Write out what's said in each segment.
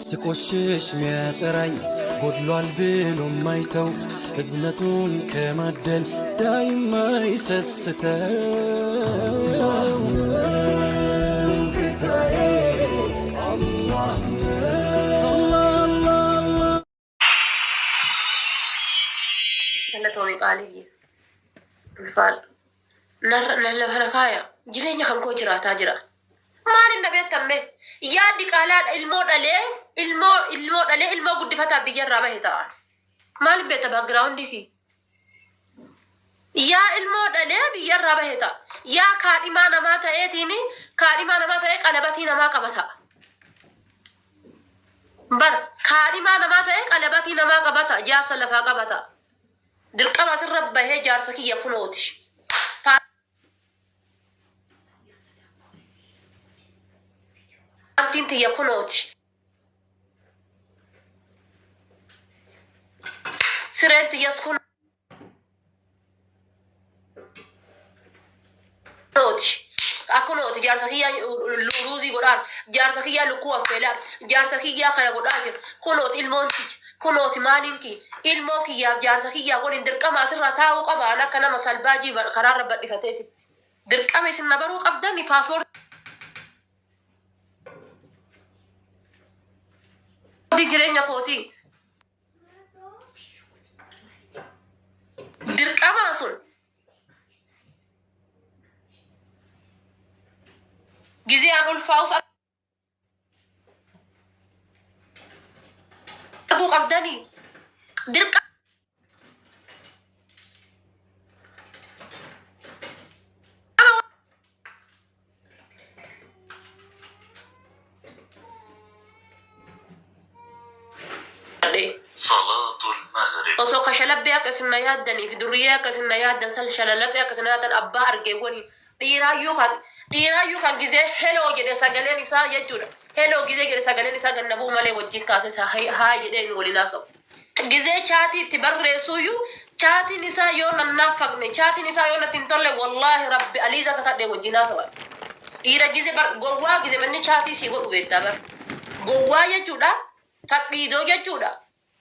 ስቆሽሽ ሚያጠራኝ ጎድሏል ብሎ ማይተው እዝነቱን ከማደል ዳይማ ይሰስተው Galatoomi qaaliyye. Ulfaadhu. Narra na lafa na kaaya. Jireenya kan koo jiraataa jira. Maalin na beektan mee? Yaa diqaalaa ilmoo dhalee ilmoo ilmoo dhalee ilmoo guddifataa biyyarraa bahe ta'a. Maalin beekta background fi? Yaa ilmoo dhalee biyyarraa bahe ta'a. Yaa kaadhimaa namaa ta'eetiin kaadhimaa namaa ta'ee qalabatii namaa qaba ta'a. Bar kaadhimaa namaa ta'ee qalabatii namaa qaba ta'a. Jaarsa lafaa qaba ta'a. Dirqama asirra bahee jaarsa kiyya kunooti. Paantiin tiyya kunooti. Sireen tiyyas kunooti. Akkunooti jaarsa kiyyaa ruuzii godhaan, jaarsa kiyyaa lukkuu affeelaan, jaarsa kiyyaa kana godhaa jira. Kunooti ilmoon tiyya, kunooti maaliin kiyya, ilmoo kiyyaaf jaarsa kiyyaa waliin dirqama asirraa taa'uu qaba. An akka nama salbaajii karaarra badhifateetitti. Dirqama isin na baruu qabdani paaspoortii jireenya kootii. Dirqamaa sun gizee an ulfaa'us arguu qabdanii dirqama Osoo kashalabbee akka isin na yaaddanii fi durriyyee akka isin na yaaddan san shalalaxee akka isin na yaaddan abbaa argeewwanii dhiiraayyuu kan dhiiraayyuu kan gizee heloo jedhe sagaleen isaa jechuudha. Heloo gizee jedhe sagaleen isaa ganna bu'u malee wajjin kaasee isaa haay jedhee inni waliin haasa'u. Gizee chaatii itti barreessuuyyuu chaatiin isaa yoo nan naaffaqne chaatiin isaa yoo natti hin tolle wallaahi rabbi aliiza kakadhee wajjin haasawa. Dhiira gize bar gowwaa gize manni chaatii sii godhu beektaa bar. Gowwaa jechuudha fadhiidoo jechuudha.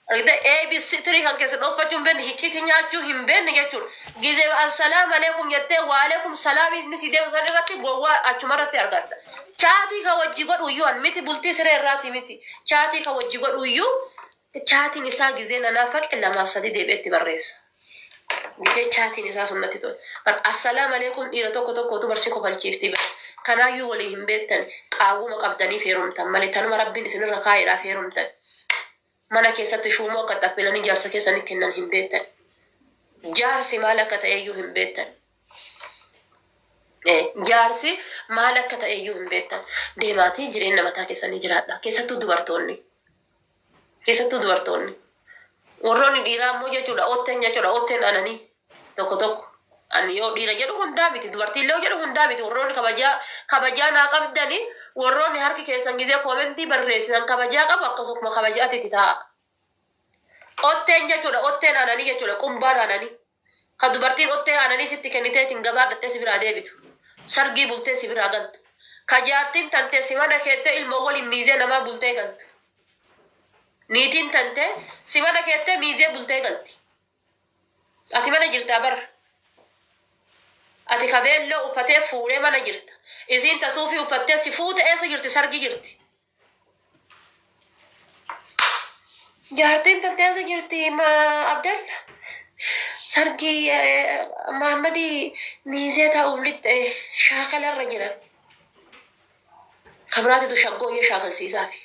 Argite ABC tirii kan keessa dhoofachuu hin beekne hicciitii nyaachuu hin beekne jechuudha. Gize assalaam aleekum jettee waaleekum salaam inni sii deebisu san irratti gowwaa achuma irratti argatta. Chaatii ka wajji godhu iyyuu an miti bultii siree irraati miti. Chaatii ka wajji godhu iyyuu Chaatiin isaa gizee na naafaqe lamaaf sadi deebi'ee itti barreessa. Gizee chaatiin isaa sun natti tole. Bar assalaam aleekum dhiira tokko tokkootu bar si kofalchiifti bar. Kanaayyuu walii hin beektan qaawwuma qabdaniif heerumtan malee tanuma rabbiin isinirra kaa'eedhaaf heerumtan. Mana keessatti shuumoo akka itti affeelanii jaarsa keessanii kennan hin beektan. Jaarsi maal akka ta'eeyyuu hin beektan. Jaarsi maal akka ta'eeyyuu hin beektan. Deemaatii jireenya mataa keessanii jiraadha. Keessattuu dubartoonni. Keessattuu dubartoonni. Warroonni dhiiraa immoo jechuudha otteen jechuudha otteen ananii tokko tokko. Ani yoo dhiira jedhu hundaa miti dubartii illee yoo jedhu hundaa miti warroonni kabajaa kabajaa naa qabdani warroonni harki keessan gizee koomentii barreessitan kabajaa qabu akkasuma kabajaatti itti taa'a. Otteen jechuudha otteen ananii jechuudha qumbaan ananii. Ka dubartiin ottee aananii sitti kenniteetiin gabaa dhaxxee si biraa deebitu. Sargii bultee si biraa galtu. Ka jaartiin tantee si mana keettee ilmoo waliin miizee namaa bultee galtu. Niitiin tantee si mana keettee miizee bultee galti. Ati mana jirtaa bar. Ati ka beelloo uffatee fuudhee mana jirta. Isiin ta suufii uffattee si fuute eessa jirti sargii jirti. Jaartiin tante eessa jirti ma Abdalla? Sargii Mahammadii miizee ta'uuf lixxe shaakala irra jiran. Kabiraatitu shaggooyyee shaakalsiisaafi.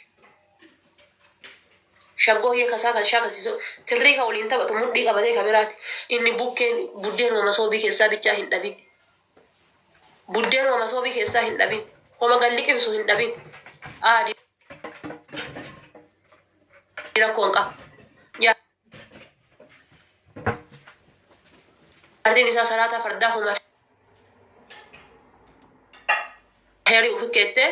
Shaggooyyee kasaa kan shaakalsiisu tirrii kan waliin taphatu mudhii qabatee kabiraati. Inni bukkeen buddeenuma masoobii keessaa bichaa hin dhabin. Buddeenuma masoobii keessaa hin dhabin. Homa gad liqimsu hin dhabin. Aadi rakkoo hin qabu. Jaartiin isaa salaataa fardaa humar heerii ufi keettee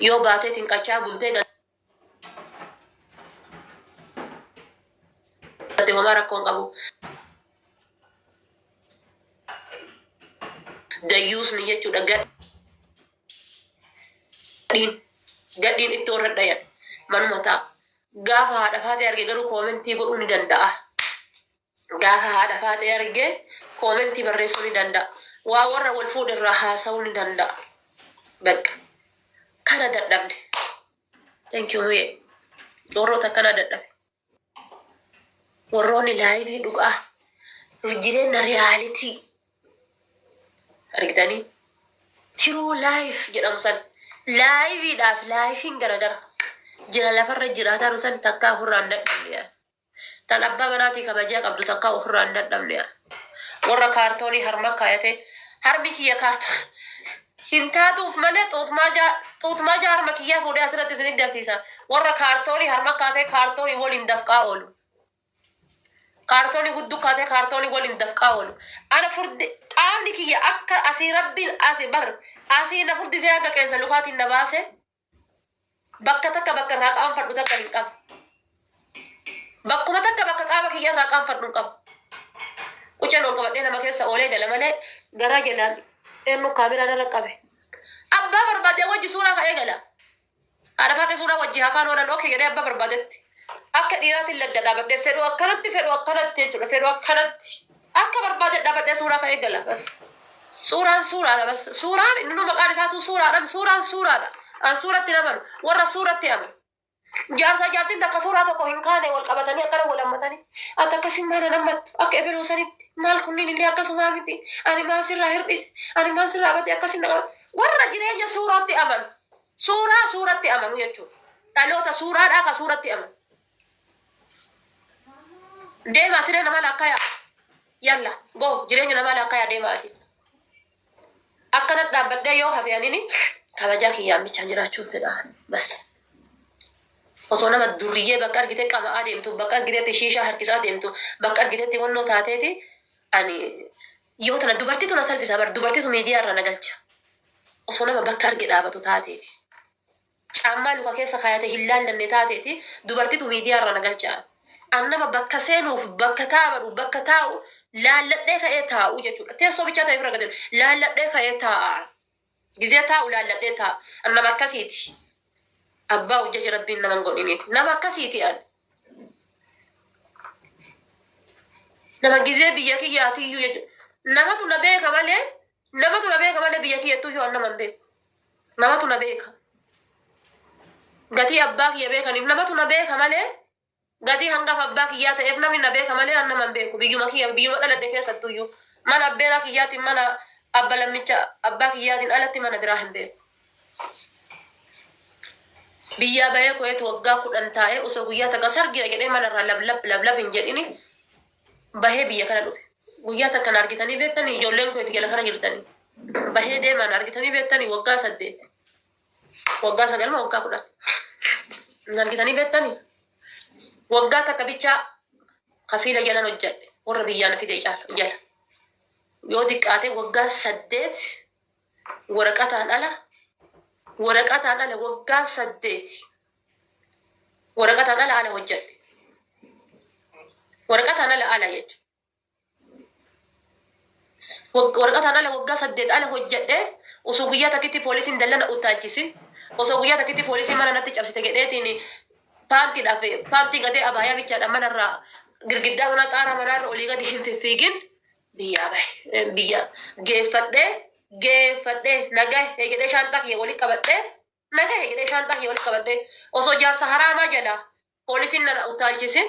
yoo baateetiin qachaa bultee galte homaa rakkoo hin qabu. Dayyuusni jechuudha Gadhiin gadhiin itti warra dhayan manuma ta'a. Gaafa haadha faatee arge garuu koomentii godhuu ni danda'a. Gaafa haadha faatee arge koomentii barreessuu ni danda'a. Waa warra wal fuudhe irraa haasa'uu ni danda'a. Bakka kana dadhabne. Thank you muye. Warroota akkana dadhabe. Warroonni life dhugaa jireenya reality argitanii true life jedhamu san lifeiidhaaf lifeiin garagara jira lafarra jiraataa san takkaa ofirraa hin dadhabne yaa. Tan abbaa manaatii kabajaa qabdu takkaa ofirraa hin dadhabne yaa. Warra kaartoonii harma kaayate harmi kiyya kaartoon hin taatuuf malee xuutmaa jaa harma kiyyaa fuudhee asirratti isin agarsiisa. Warra kaartoonii harma kaatee kaartoonii waliin dafqaa oolu. Kaartoonii hudduu kaatee kaartoonii waliin dafqaa oolu. Ana furdi qaamni kiyya akka asii rabbiin asii bar asii na furdisee akka qeensa lukaatiin na baase bakka takka bakka irraa qaanfadhu takka hin qabu. Bakkuma takka bakka qaama kiyya irraa qaanfadhu hin qabu. Qucaan ol qabadhee nama keessa oolee gala malee garaa jalaan eenyu kaameraan irra qabe. Abbaa barbaadee wajji suuraa ka'ee gala. Haadha faatee suuraa wajji haa kaan oolan okay jedhee abbaa barbaadetti. Akka dhiiraatiin ladda dhaabadhee fedhu akkanatti fedhu akkanatti jechuudha fedhu akkanatti. Akka barbaade dhaabadhee suuraa ka'ee gala bas. Suuraan suuraadha bas. Suuraan inni nu maqaan isaatu suuraadha. Suuraan suuraadha. An suuratti hin amanu. Warra suuratti amanu. Jaarsa jaartiin takka suuraa tokko hin kaane wal qabatanii akkana wal hammatanii. Ati akkasiin maal nammattu akka eberoo sanitti maal kunniin illee akkasumaa miti. Ani maal sirraa hir'ise ani maal sirraa bate akkasiin naqaba. Warra jireenya suuraatti amanu. Suuraa suuratti amanu jechuudha. Dhaloota suuraadhaa ka suuratti amanu. Deemaa siree nama lakkaya. Yalla go jireenya nama lakkaya deemaati. Akkana dhaabbadhee yoo hafe anini kabajaa kiyyaan bichaan jiraachuun fedha. Bas. Osoo nama durriyyee bakka argite qama'aa deemtu bakka argitetti shiishaa harkisaa deemtu bakka argitetti wannoo taateeti ani yoo tana dubartiitu na salphisa bar dubartiitu miidiyaa irra na galcha. Osoo nama bakka arge dhaabatu taateeti. Caammaa luka keessa kaayate hin laallanne taateeti dubartiitu miidiyaa irra na galcha. An nama bakka seenuuf bakka taa'u bakka taa'u laalladhee ka'ee taa'u jechuudha. Teessoo bichaa ta'e bira gadi laalladhee ka'ee taa'a. Gizee taa'u laalladhee taa'a. An nama akkasiiti. Abbaa hojjeche rabbiin nama hin godhiniiti. Nama akkasiiti an. Nama gizee biyya kiyyaatiyyuu jechuudha. Namatu na beeka malee namatu na beeka malee biyya kiyyattuyyuu an nama hin beeku. Namatu na beeka. Gatii abbaa kiyya beekaniif namatu na beeka malee gatii hangafa abbaa kiyyaa ta'eef namni na beeka malee an nama hin beeku. Biyyuma kiyya biyyuma dhaladhe keessattuyyuu mana abbeeraa kiyyaatiin mana abba lammicha abbaa kiyyaatiin alatti mana biraa hin beeku. Biyyaa bahee koyeetu waggaa 10 taa'ee osoo guyyaa takka sargiidha jedhee manarraa lablab lablab hin jedhini bahee biyya kana dhufe. Guyyaa takka na argitanii beektanii ijoolleen koyeetu jala kana jirtanii. Bahee deemaa na argitanii beektanii waggaa 8. Waggaa 9 moo waggaa 10. Na argitanii beektanii. Waggaa takka bichaa kafiila jalan hojjedhe warra biyyaa na fide caala jala. Yoo xiqqaate waggaa 8 waraqataan ala waraqataan ala waggaa 8 waraqataan ala ala hojjedhe. Waraqataan ala ala jechuudha. Waraqataan ala waggaa 8 ala hojjedhe osoo guyyaa takkitti poolisiin dallana utaalchisin osoo guyyaa takkitti poolisiin mana natti cabsite jedheetiin paantiidhaaf paantii gatee abaayaa bichaadhaan manarraa girgiddaa mana xaaraa manaarra olii gadi hin fiffiigin biyyaa bahe biyya geeffadhee geeffadhee nagahe jedhee shaanxaa kiyya walitti qabadhee nagahe jedhee shaanxaa kiyya walitti qabadhee osoo jaarsa haraamaa jala poolisiin nana utaalchisin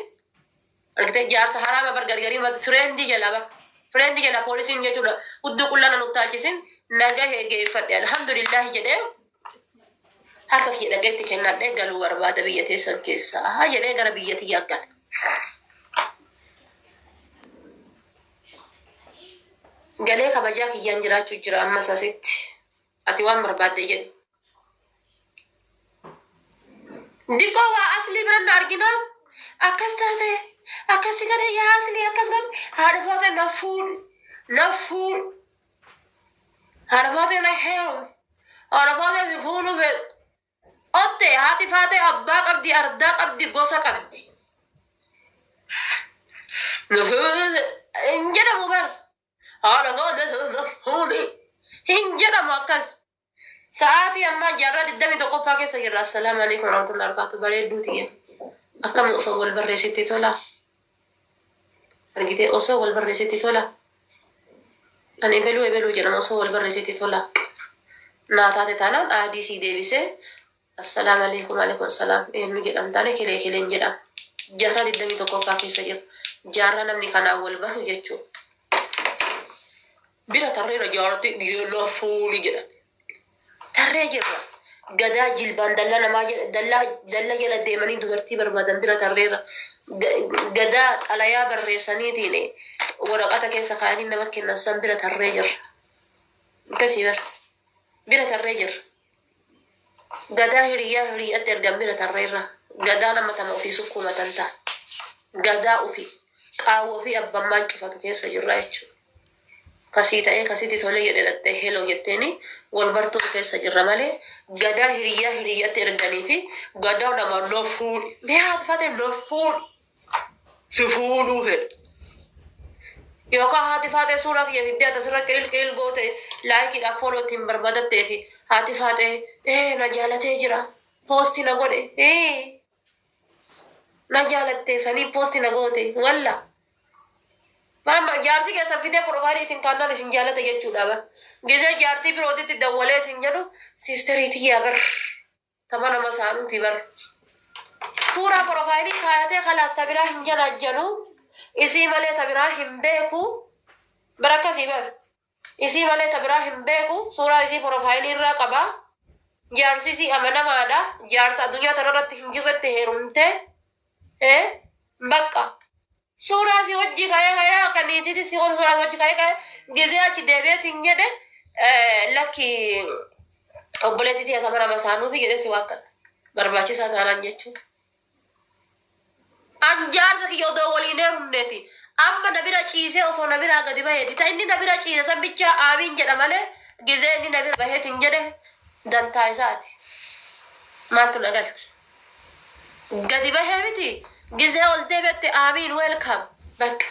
argitee jaarsa haraama bar gargarii friendii jala bar friendii jala poolisiin jechuudha hudduu qullaa nan utaalchisin nagahe geeffadhe alhamdulillahi jedhee harka kiyya dhaqeetti kennadhee galuu barbaada biyya teessan keessaa jedhee gara biyya tiyyaa gala. Galee kabajaa kiyyaan jiraachuu jira ammas asitti. Ati waan barbaadde jedhi. Diqqoo waa aslii biran na arginaan akkas taate akkasi gade yaa aslii akkas gade haadha faate na fuudhi na fuudhi haadha faate na heerumi haadha faate si fuudhu fedhu. Otte haati faate abbaa qabdi ardaa qabdi gosa qabdi. Hin jedhamu bar. Haadha faate na fuudhi hin jedhamu akkas. Sa'aatii ammaa jaarraa 21 tokkoffaa keessa jirra. Assalaamu alaikum warahmatullahi wabarakatuh. Bareedduu tiyya. Akkam osoo wal barreessitti tola. Argitee osoo wal barreessitti tola. Ani ebeluu ebeluu jedhama osoo wal barreessitti tola. Naa taate taanaan aadii sii deebisee assalaamu alaikum alaikum salaam eenyu jedhamtaane kelee keleen jedhama. Jaarraa 21ffaa keessa jira. Jaarraa namni kanaan wal baru jechuudha. Bira tarreera jaartii gizeelloo fuulii jedhan. Tarree jirra. Gadaa jilbaan dallaa namaa jala dallaa dalla jala deemanii dubartii barbaadan bira tarreerra. Gadaa xalayaa barreessaniitiin waraqata keessa kaa'anii nama kennan san bira tarree jirra. Akkasii bara. Bira tarree jirra. Gadaa hiriyyaa hiriyyatti ergan bira tarreerra. Gadaa nama tama ofii sukkuumatan ta'a. Gadaa ofii qaawwa ofii abbammaan cufatu keessa jirra jechuudha. Kasii ta'ee kasitti tolee jedhe dhattee heloo jetteeni wal bartuun keessa jirra malee gadaa hiriyyaa hiriyyatti erganii fi gadaa nama na fuudhi. Mee haati faate na fuudhi. Si fuudhuu fedha. Yookaan haati faatee suuraa kiyya fiddee ati asirra qilil qilil goote laayikiidhaaf fooloo ittiin barbaadattee fi haati faatee ee na jaalatee jira poosti na godhe ee na jaalattee sanii poosti na goote walla. Bara jaarsi keessan fidee profaayilii isin kaannaan isin jaalate jechuudha bar. Gizee jaartii birootitti dawwaleetiin jedhu siisterii tiyyaa bar. Tama nama saanuuti bar. Suuraa profaayilii kaayatee kalaas ta biraa hin janaajjanu. Isii malee ta biraa hin beeku. Bara akkasii bar. Isii malee ta biraa hin beeku. Suuraa isii profaayilii irraa qaba. Jaarsi isii amanamaadha. Jaarsa addunyaa tanarratti hin jirretti heerumte. Bakka. Suuraa si wajji ka'ee ka'ee akka niitiiti si ol suuraa si wajji ka'ee ka'ee gizee achi deebi'eetiin jedhe lakki obboleettii tiyya tamara masaanuufi jedhee si waakkata. Barbaachisaa taanaan jechuudha. An jaarsa kiyya odoo waliin heerumneeti. Amma na bira ciisee osoo na biraa gadi baheeti. Ta inni na bira ciise san bichaa aamiin jedha malee gizee inni na bira baheetiin jedhe dantaa isaati. Maaltu na galche? Gadi bahee miti gizee ol deebi'etti aamiin welcome bakka.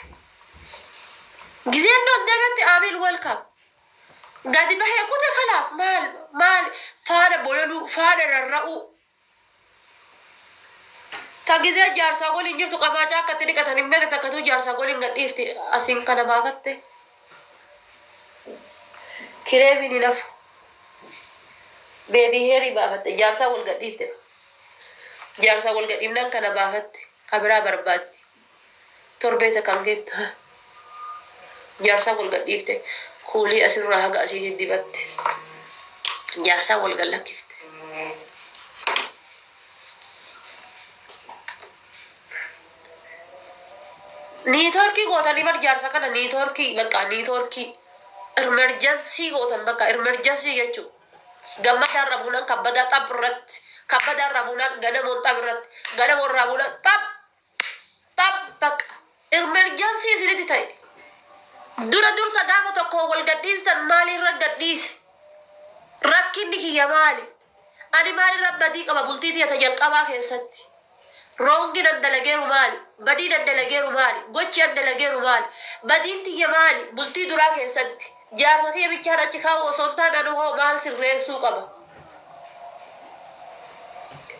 Gizee inni ol deebi'etti aamiin welcome. Gadi bahee kute kalaas maal maal faana bololuu faana rarra'uu. Ta gizee jaarsaa waliin jirtu qamaacaa akka itti dhiqatan hin beekne takkatuu jaarsaa waliin gad dhiifti asiin kana baafatte. Kireemiin hin hafu. Beebii heerii baafatte jaarsaa wal gad dhiifte. Jaarsaa wal gad dhiifnaan kana baafatte ka biraa barbaaddi. Torbee takka hin geettu. Jaarsaa wal gad dhiifte kuulii asirraa haga asiitti dibatte. Jaarsaa wal gad lakkifte. Niitoorkii gootanii bar jaarsa kana niitoorkii bakka niitoorkii irmerjansii gootan bakka irmerjansii jechuudha. Gammadaa irraa buunaan kabbadaa xab irratti kabbadaa irraa buunaan ganamoon xab irratti ganamoon irraa buunaan xab xab bakka irmerjansii isinitti ta'e. Dura dursa gaafa tokko wal gadhiistan maaliirra gadhiise? Rakkinni kiyya maali? Ani maalirra badii qaba bultii tiyya ta jalqabaa keessatti? Wrongin an dalageeru maali? Badiin an dalageeru maali? Gochi an dalageeru maali? Badiin tiyya maali? Bultii duraa keessatti jaarsa kiyya bichaan achi kaa'u osoo hin taane anu hoo maal sirreessuu qaba?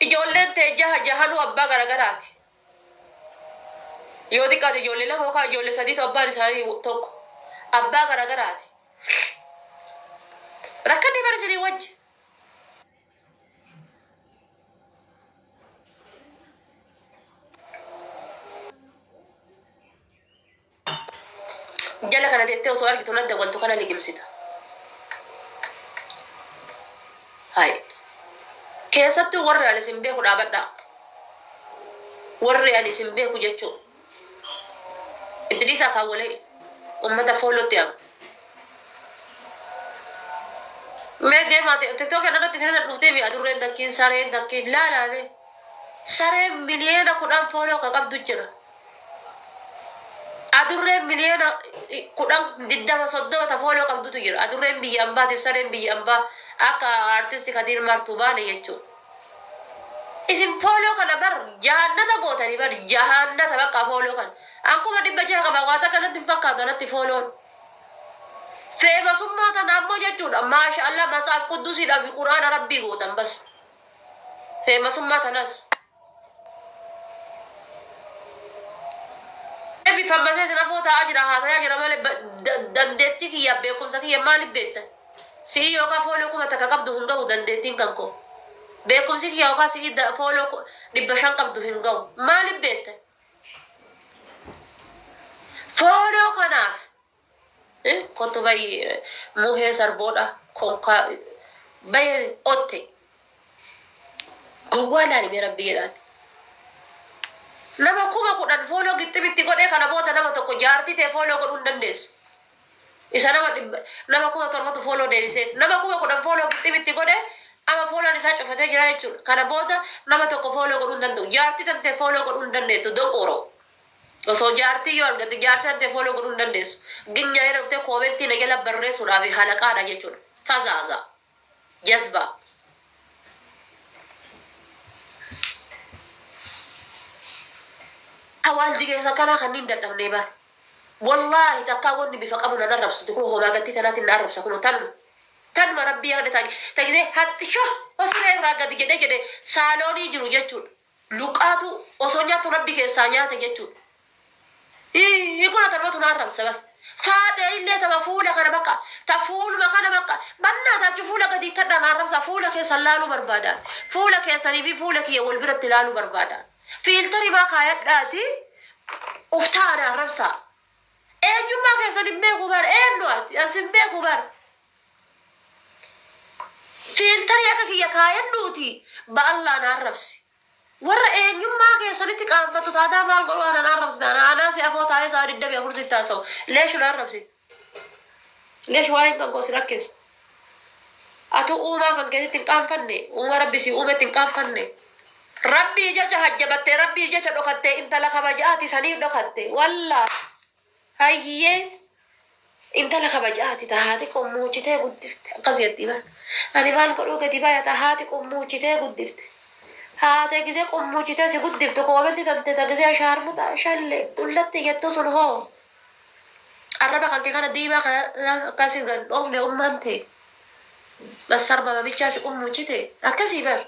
Ijoolleen tee jaha jahanuu abbaa garagaraati. Yoo xiqqaate ijoollee lama yookaan ijoollee sadiitu abbaan isaanii tokko. Abbaa garagaraati. Rakkanni bara isinii wajji. Jala kana teettee osoo argitu na dawwaltu kana liqimsita. Hai. Keessattuu warri ani isin beeku dhaabadhaa. Warri ani isin beeku jechuu. Itti dhiisaa kaawwalee ummata foolootti yaama. Mee deemaa tiktok kana irratti isin irra dhuftee mi adurreen takkiin sareen takkiin laalaa mee. Sareen miliyoona 10 fooloo ka qabdu jira. Adurreen miliyoona 10 20 30 ta fooloo qabdutu jira. Adurreen biyya ambaatiif sareen biyya ambaa akka artisti Kadiir Martuu baane jechuudha. Isin fooloo kana bar jahannata gootanii bar jahannata bakka fooloo kana. Akkuma 600 qaba waan takka natti hin fakkaatu anatti fooloon. Feemasummaa tana ammoo jechuudha. Maasha Allah matsaaf quddusiidhaa fi quraana rabbii gootan bas. Feemasummaa tanas. Eebbifammasee sin afoo taa'aa jira haasayaa jira malee dandeettii kiyya beekumsa kiyya maaliif beektan? Si'ii yookaan follow 1000 qabdu hin ga'u dandeettiin kan koo. Beekumsi kiyya yookaan si'ii follow 500 qabdu hin ga'u. Maaliif beektan? Follow kanaaf kottu bayi muhee sarboodha konkaa bayi otte gowwaa laali mee rabbi jedhaati. Nama 10,000 follow gixximitti godhee kana booda nama tokko jaartii ta'e follow godhuu hin dandeessu. Isa nama dhibba nama 7,000tu follow deebiseef. Nama 10,000 follow gixximitti godhe ama follown isaa cufatee jira jechuudha. Kana booda nama tokko follow godhuu hin danda'u. Jaartii tantee follow godhuu hin dandeettu donqooroo. Osoo jaartii yoo argatte jaartii tantee follow godhuu hin dandeessu. Ginyaa irra dhuftee comment na jala barreessuudhaaf halaqaadha jechuudha. Fazaaza. Jazbaa. Awaaldi keessa akkanaa kanneen dadhabnee bara. Wallaahi takkaa wanni bifa qabu nan arrabsitu kun homaa gattii tanaatiin na arrabsa kun tanuma. Tanuma rabbii yaada tagisee haxxisho osoo irraa gadi jedhee jedhe saaloonii jiru jechuudha. Luqqaatu osoo nyaattu rabbi keessaa nyaate jechuudha. Kun tanumatu na arrabsa bas. Faaxee illee tama fuula kana bakka ta fuuluma kana bakka bannaa taachu fuula gadi tadhaan arrabsa fuula keessan laaluu barbaada. Fuula keessanii fi fuula kiyya wal biratti laaluu barbaada. Filter maa kaayadhaati uftaadha arrabsaa. Eenyummaa keessan hin beeku bara eenyu ati as hin beeku bara. Filter akka kiyya kaayadhuuti ba'allaan arrabsi. Warra eenyummaa keessanitti qaanfatu taataa maal godhu anaan arrabsitan anaa si afoo taa'ee sa'a 24 sitti haasa'u leeshu na arrabsi. Leeshu waa'een kan koo si rakkeessa. Atu uumaa kan keessatti hin qaanfanne uumaa rabbi si uumetti hin qaanfanne. Rabbii jecha hajjabattee rabbii jecha dhokattee intala kabajaati saniif dhokatte wallaa hayyee intala kabajaati tahaati qommuuchitee guddifte akkas jetti bara. Ani maal godhuu gadi baya tahaati qommuuchitee guddifte. Haate gisee qommuuchitee si guddiftu comment tante ta gisee shaarmuxa shalle dullatti jettu sun hoo. Arraba kan kee kana diimaa kana akkasii gad dhoofne ummaan ta'e. Massarba mamichaa si qommuuchite akkasii bar.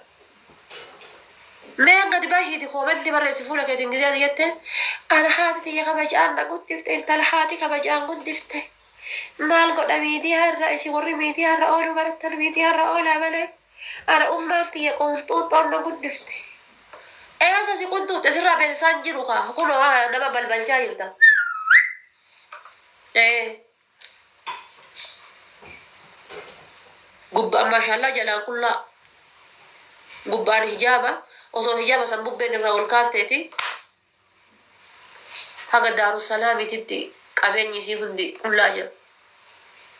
Mee gadi bahiiti comment barreessi fuula keetiin gisee ati jette ana haati tiyya kabajaan na guddifte intala haati kabajaan guddifte. Maal godha miidiyaa irra isin warri miidiyaa irra ooluu barattan miidiyaa irra oolaa malee ana ummaan tiyya qunxuuxxoon na guddifte. Eessa si qunxuuxxe sirraa beeksisaan jiru kaa kunoo nama balbalchaa jirta. Gubbaan maashaallaa jalaan qullaa. Gubbaan hijaaba osoo hijaaba san bubbeen irraa ol kaafteeti haga Daarussalaamiititti qabeenyi isii hundi qullaa jira.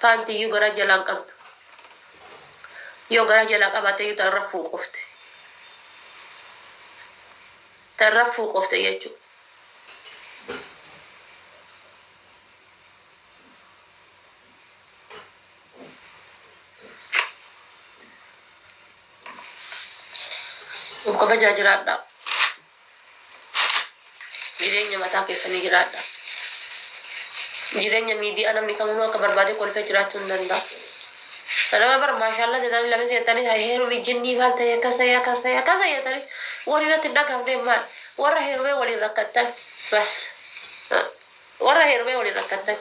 Paantiyyuu garaa jalaan qabdu. Yoo garaa jalaa qabaatte iyyuu ta irra fuuqofte. Ta irra fuuqofte jechuudha. Of kabajaa jiraadhaa. Jireenya mataa keessanii jiraadhaa. Jireenya miidiyaa namni kamuu akka barbaade kolfee jiraachuu hin danda'a. Nama bara maashaallaa jedhanii lama jettanii heerumi jinnii maal ta'e akkas ta'e akkas ta'e akkas ta'e jettanii waliin irratti hin dhagahmne maal warra heerumee waliin rakkattan bas warra heerumee waliin rakkattan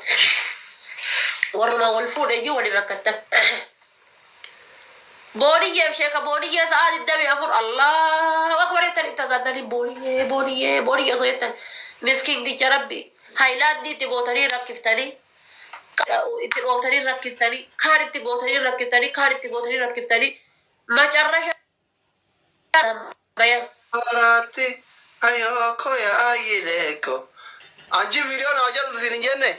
warruma wal fuudhe iyyuu waliin rakkattan. Booniyyeef sheeka booniyyee sa'a 24 Allahu akbar jettan itti hasaadanii booniyyee booniyyee booniyyee osoo jettan miskiinticha rabbi haayilaandii itti gootanii rakkiftanii itti dhooftanii rakkiftanii kaan itti gootanii rakkiftanii kaan itti gootanii rakkiftanii macarrasha bayan. Araatti ayoko ya ayileko. Anchi viidiyoo naa jedhu isin hin jenne.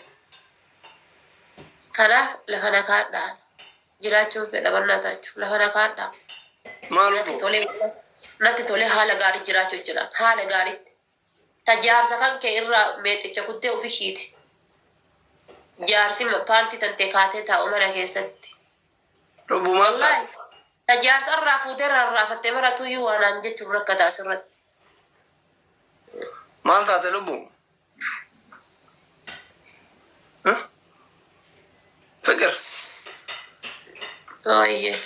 Kanaaf lafa nakaadhaa jiraachuun fedha bannaa taachuu lafa nakaadhaa. Maal Natti obbo? tolee natti tolee haala gaarii jiraachuu jira haala gaariitti. Ta jaarsa kan kee irraa meexicha kuttee ofi hiite. Jaarsi paantii tantee kaatee taa'u mana keessatti. Lubbu maal Wallaahi taate? ta jaarsa irraa fuutee rarraafattee maratuyyuu waanaan jechuun rakkata asirratti. Maal taate lubbu? Fikir Ooyyee.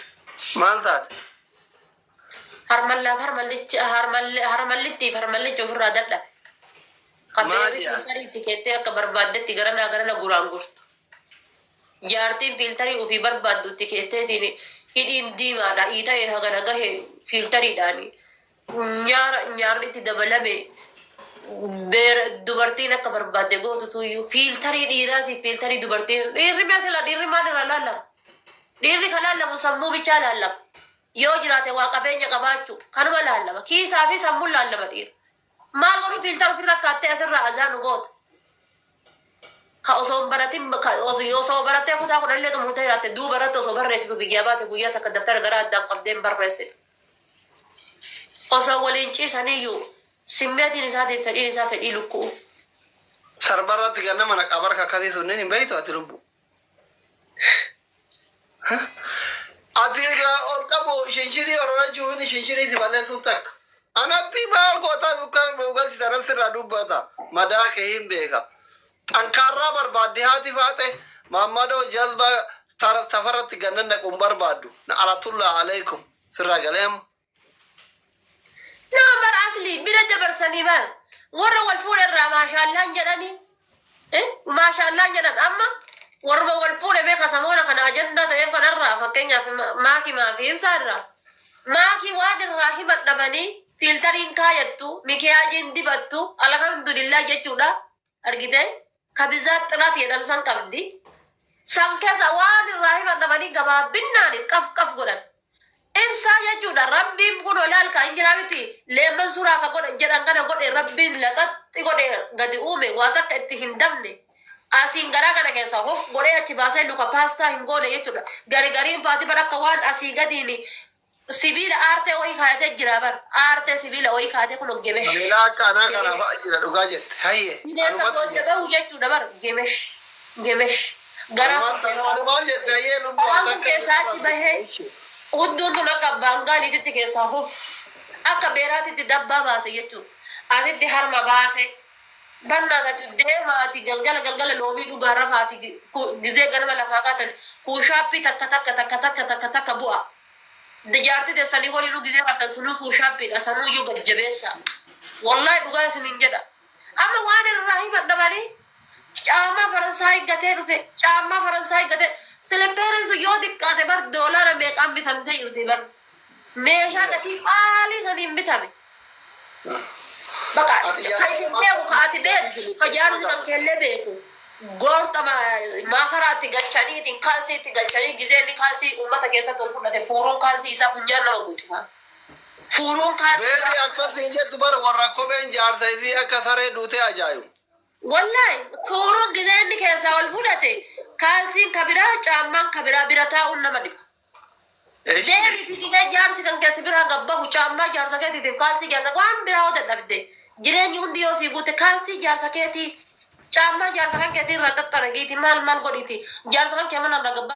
maal taate? Harmallaaf harmallicha harmallittiif harmallicha ofirraa dadhabe. Kan Maali beerri yaa? fiiltarii itti keettee akka barbaaddetti garanaa garana guraan gurtu. Jaartiin fiiltarii ofii barbaaddu itti keetteetiin hidhiin diimaadha. Iita'ee hagana gahe fiiltariidhaani. Nyaara nyaarri itti dabalame beera dubartiin akka barbaadde gootu tuyyuu fiiltarii dhiiraatiif fiiltarii dubartiin dhiirri mee sila dhiirri maal irraa laallama? Dhiirri ka laallamu sammuu bichaa laallama. Yoo jiraate waa qabeenya qabaachuu kanuma laallama. Kiisaa fi sammuun laallama dhiira. Maal godhuu fiiltar ofirra kaattee asirraa azaa nu goota. Ka osoo hin baratin ka osoo barattee kutaa kudhanillee xumurtee jiraatte duuba irratti osoo barreessitu biyyaa baate guyyaa takka daftara garaa addaan qabdee hin barreessitu. Osoo waliin ciisaniyyuu simmeetiin isaatiif fedhiin isaa fedhii lukku'u. Sarbarratti ganna mana qabarka akkasii sunniin hin beektu ati lubbu. Ati irraa ol qabu shinshinii ororachuu inni shinshinii si balleessuun takka. Anatti maal gootaa sukkaara galchita anas irraa dubbata. Madaa kee hin beeka. Xankaarraa barbaadde haati faaxe maammadoo jazbaa safarratti gannan dhaquun barbaaddu. Na alatullaa alaikum sirraa galee amma. Nama bar asli bira dabarsanii bar warra wal fuudhe irraa maashaallaan jedhanii maashaallaan jedhan amma warruma wal fuudhe beeka samoona kana ajandaa ta'eef kanarraa fakkeenyaaf maakii maafi ibsaa irraa maakii waan irraa himan dhabanii fiiltariin kaayattu mikiyaajiin dibattu alhamdulillah jechuudha argite kabizaa xiraat jedhan san qabdi san keessa waan irraa himan dhabanii gabaabbinnaan qaf qaf godhan. Ibsaa jechuudha rabbiin kun olaal ka hin jiraa miti leemman suuraa ka godhe jedhan kana godhe rabbiin laqaxxi godhe gadi uume waa takka itti hin dabne asiin garaa kana keessa hof godhee achi baasee luka paastaa hin goone jechuudha. Gari gariin faati bar akka waan asii gadiin sibiila aartee wayii kaayatee jira bar aartee sibiila wayii kaayatee kun gemesh. Beelaa akka anaa kana fa'a jira dhugaa jette. Hayyee. Bineensa Anumatti booda bahu jechuudha bar gemesh gemesh garaa kun keessaa Anumaan jette hayyee lubbuu garaan kun keessaa achi bahee Hudduun tun akka baangaaliititti keessaa hof akka beeraatitti dabbaa baase jechuudha. Asitti harma baase. Bannaa tachu deemaati galgala galgala loomii dhugaa rafaati gizee ganama lafaa kaatan kuushaappii takka takka takka takka takka takka bu'a. Jaartii teessanii waliinuu gizee raftan sunuu kuushaappiidha sanuuyyuu gad jabeessa. Wallahi dhugaa isiniin jedha. Amma waan irraa himan dhabanii caammaa Faransaay gatee dhufe caammaa Faransaay gatee silipeerin sun yoo xiqqaate bar doolaara meeqaan bitamtee jirti bar meeshaa gatii qaalii saniin bitame. Baqa Ati ka isin beeku ka ati beektu ka jaarsi kan keellee beeku goorxa maasaraatti galchaniitiin kaalsiitti galchanii gizee inni kaalsii uummata keessatti ol fudhate fuuruun kaalsii isaa funyaan nama guutufa. Fuuruun kaalsii Beerri isaa akkasiin jettu bara warra kopheen jaarsa isii akka saree duutee ajaa'ibu. Wallahi fuuruun gizee inni keessaa ol fudhate kaalsiin ka biraa caammaan ka biraa bira taa'uun nama dhiba. Deemiti gizee jaarsi kan keessa biraa gabbahu caammaa jaarsa keetiitiif kaalsii jaarsa waan biraa hoo dadhabde jireenyi hundi yoo sii guute kaalsii jaarsa keetii caammaa jaarsa kan keetii irraa xaxxaragiiti maal maal godhiti jaarsa kan kee mana irraa gabba.